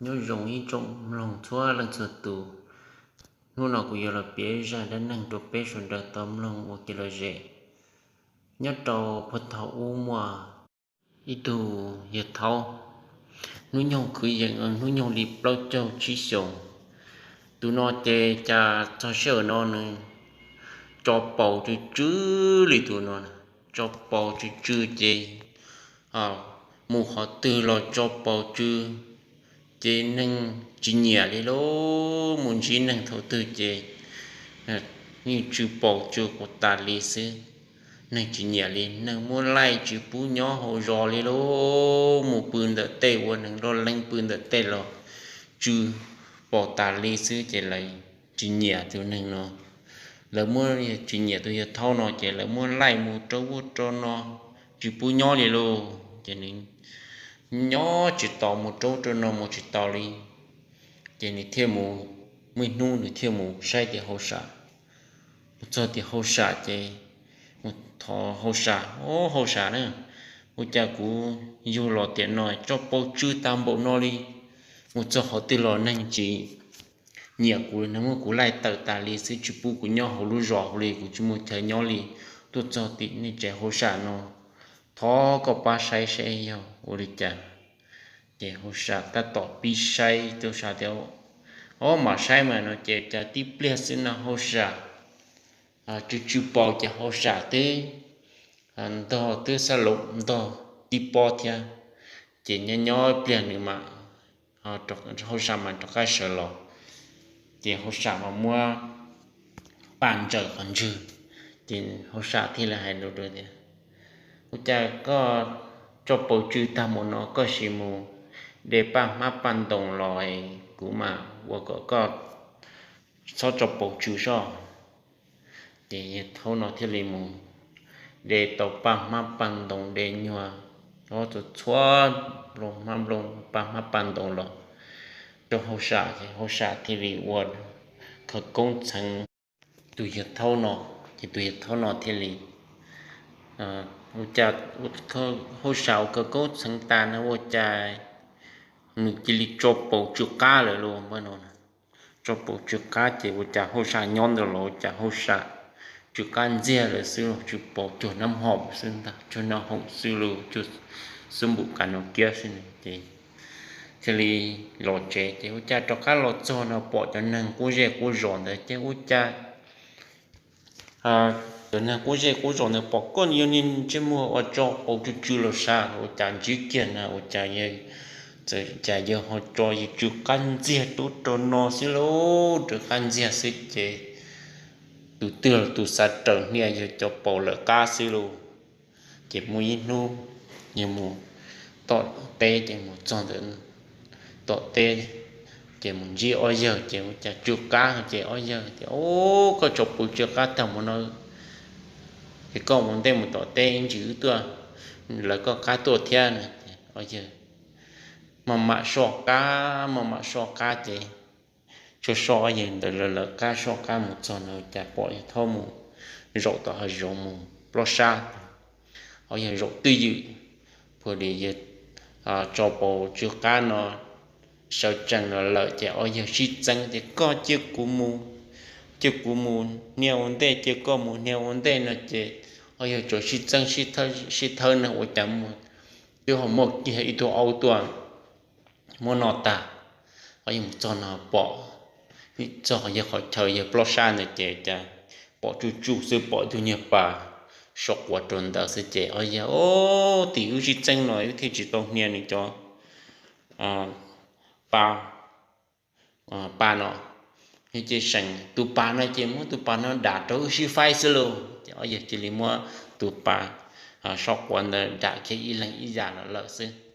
Nyob zoo ib tsoom mloog txhua leej txhua tus, hnub no kuv yuav los piav zaj dab neeg rau peb sawv daws tau mloog ua kev lom zem. Nyob rau puag thaum ub muaj ib tug yawg thaub, hnub nyoog kwv yees, hnub nyoog li plaub caug tsib xyoos. Tus no ces cas txog sij hawm no nws tso paus tsw tsw li tus no, tso paus tsw tsw ces mus qhov twg los tso paus tsw, ces neeg tsis nyiam li lauj. Mus ntsib neeg thaum twg ces yeej tsw paus tsw quas tas li xwb. Neeg tsis nyiam li, neeg muab laij tsis pub nyob hauv zos li lauj. Mus pw ntawm tej, ua neeg loj leeb pw ntawm tej los tsw paus tas li xwb ces lawv tsis nyiam tus neeg no. Lawv muab, tsis nyiam tus yawg thaub no ces lawv muab laij mus rau ub rau no, tsis pub nyob li lauj. Ces nws nyob tsis tau, mus rau ub rau no mus tsis tau li. Ces nws thiaj mus, muaj ib hnub nws thiaj mus saib tim hauj sam. Mus txog tim hauj sam ces mus thov hauj sam, Au, hauj sam na, ua cas kuv yug los tiam no tso paus tsw tag npaum no li? Mus txog qhov twg los neeg tsis nyiam kuv, neeg muab kuv laij tawm tas li xwb, tsis pub kuv nyob hauv lub zos hauv li, kuv tsis muaj chaw nyob li. Tuaj txog tim nej tsev hauj sam no, thov koj pab saib saib yog ua li cas. Ces hauj sam tab tom pib saib, hauj sam tias, Au, mam saib mas no. Ces cas tib pliag xwb no hauj sam tsw tsw paus ces hauj sam twb ntog, twb xab laum ntog tib pob thiab. Ces nyob nyob pliag nws mam, hauj sam mam rov qab sawv los. Ces hauj sam mas muab paj ntsaws qhov ntswg. Ces hauj sam thiaj li hais rau tias, Ua cas koj tso paus tsw tag mus no koj sim mus de paj hmab paj ntoos los, kuv mam ua kom koj txhob tso paus tsw soj. Ces yawg thaub no thiaj li mus de tau paj hmab paj ntoos, de nyuag ob txhua txhua nplooj hmab nplooj, paj hmab paj ntoos los rau hauj sam, ces hauj sam thiaj li ua khawv koob txheev tus yawg thaub no. Ces tus yawg thaub no thiaj li, ua cas hauj sam ua khawv koob txheev tas no ua cas nws cia li tso paus tsw qab lawm lauj no. Tso paus tsw qab ces ua cas hauj sam nyob ntawd los ua cas hauj sam tsw qab ntxiag lawm xwb, tsw paus cuag nab hoom xwb ntag, cuag nab hoom xwb lauj, cuag xub npum kas no kiab xwb. Ces thiaj li los tsev, ces ua cas rov qab los txog no pom cov neeg quab zej quab zos ntawd ces ua cas cov neeg quab zej quab zos ntawd pom koj yog niag ntsej muag uas tso paus tsw tsw los sav, ua cas ntsib kiag na, ua cas, cas yawg ho tso yawg tsw qab ntxiag rau rau no xwb lauj, tsw qab ntxiag xwb ces tus twg los tus xav raws hnia yawg cov paus lawm qab xwb lauj. Ces muaj ib hnub yawg mus tom teb, ces mus txog ntawm tom teb, ces mus ntsib ob yawg, ces ua cas tsw qab, ces ob yawg tias, Au, koj tso paus tsw qab tag mus no, ces koj mus ntej mus tom teb ib ntsis wb tuaj, lawv koj qab tuaj thiab no. Ces ob yawg maj mam soj qab, maj mam soj qab ces soj soj ob yawg ntawd lawv lawv qab, soj qab mus txog no cas pom yawg thaub mus zaum tom hav zoov mus plob sab. Ob yawg zaum twj ywm, puag li yawg tso paus tsw qab no sawv tsees los lawm ces ob yawg sib txeeb tias, Koj cia kuv mus, cia kuv mus hnia ua ntej, cia koj mus hnia ua ntej no ces ob yawg tsuas sib txeeb sib thawb no ua cas mus twb ho muaj kiag ib tug aub tuaj muab noj tag. Ob yawg mus txog no pom, txog yawg qhov chaw yawg plob sab ntawd ces cas pom tsuj tsuj xwb, pom ib tug niag pas soj quav rau ntawd xwb ces ob yawg, Au, tim wb sib txeeb no wb thiaj tsis tau hnia nws cov pa, pa no. Ces seem tus pas no ces muab tus pas no dam rau wb sib faib xwb lauj. Ces ob yawg cia li muab tus pas soj quav ntawd dam kiag ib leeg ib yam los lawm xwb.